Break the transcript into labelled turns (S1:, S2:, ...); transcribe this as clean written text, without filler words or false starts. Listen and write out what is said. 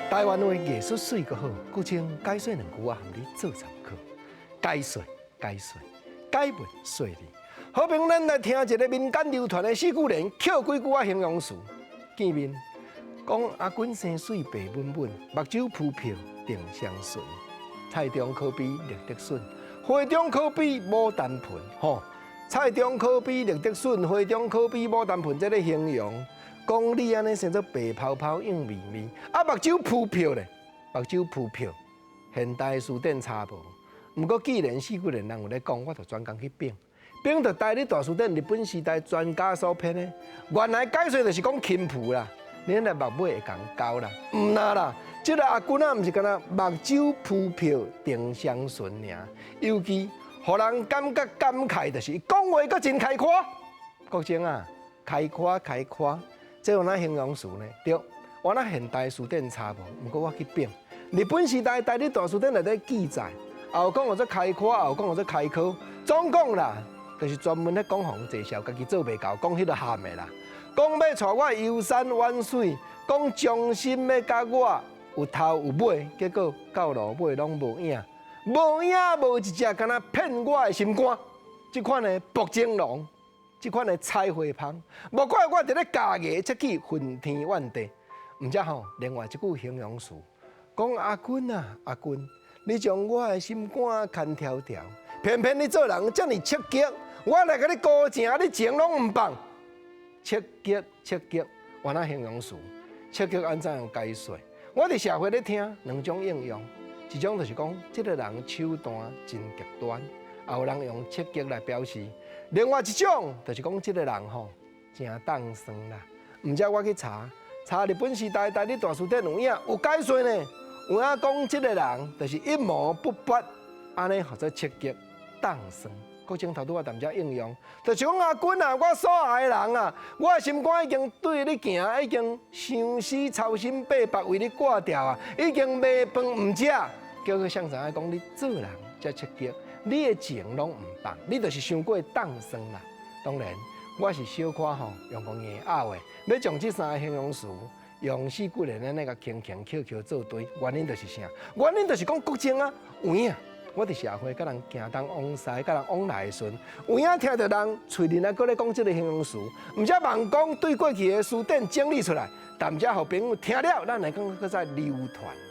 S1: 台灣話藝術媠閣好，國清解說兩句仔，予你做參考。解說解說，解文說理。好朋友，咱來聽一個民間流傳的四句聯，抾幾句仔形容詞。見面講阿君生媠白敏敏，目睭浮漂定相隨。菜中可比立德筍，花中可比牡丹盆。吼，菜中可比立德筍，花中可比牡丹盆，這个形容。講你按呢生做白泡泡、幼咪咪，啊目睭浮漂咧，目睭浮漂，現代辭典查無。毋過既然四句聯人有咧講，我就專工去反，反著台語大辭典日本時代專家所編的。原來解說就是講輕浮啦，你來目尾會共勾啦，毋若啦，這个阿君仔毋是干焦目睭浮漂定相隨爾，尤其予人感覺感慨，就是講話閣真開闊。國清啊，開闊開闊。這有哪形容詞呢？對，我那現代辭典查無，毋過我去反。日本時代台語大辭典內底記載，也有講號做開闊，也有講號做開闊。總講啦，就是專門咧講予人介紹，家己做袂到，講彼个譀的啦。講欲帶我遊山玩水，講忠心欲佮我有頭有尾，結果到落尾攏無影，無影無一隻，敢若騙我的心肝。這款的薄情郎。這款的彩花芳，莫怪我佇咧咬牙切齒，恨天怨地。毋則吼，另外一句形容詞，講阿君啊，阿君，你將我的心肝牽條條，偏偏你做人遮爾痴激，我來共你高情，你情攏毋放。痴激痴激，原來形容詞，痴激按怎樣解說？我佇社會咧聽兩種應用，一種就是講這个人手段真極端，也有人用痴激來表示。另外一種就是講這个人吼誠凍霜啦。毋則我去查查日本時代台語大辭典有影有解說呢，有影講這个人就是一毛不拔，按呢號做痴激凍霜。國清頭拄仔踮遮應用，就是講阿君啊，我所愛的人啊，我的心肝已經對你行，已經相思操心八百為你掛掉啊，已經袂飯毋食，叫做啥知影講你做人遮痴激。你的情攏毋放，你就是傷過凍霜啦。當然，我是小可吼用講硬拗的，欲將這三个形容詞用四句聯按呢共輕輕抾抾做對，原因就是啥？原因就是講國清啊，有影。我佇社會佮人行東往西，佮人往來的時陣，有影聽著人喙裡來閣咧講這个形容詞，毋則妄講對過去的辭典整理出來，但毋則予朋友聽了，咱來講閣再流傳。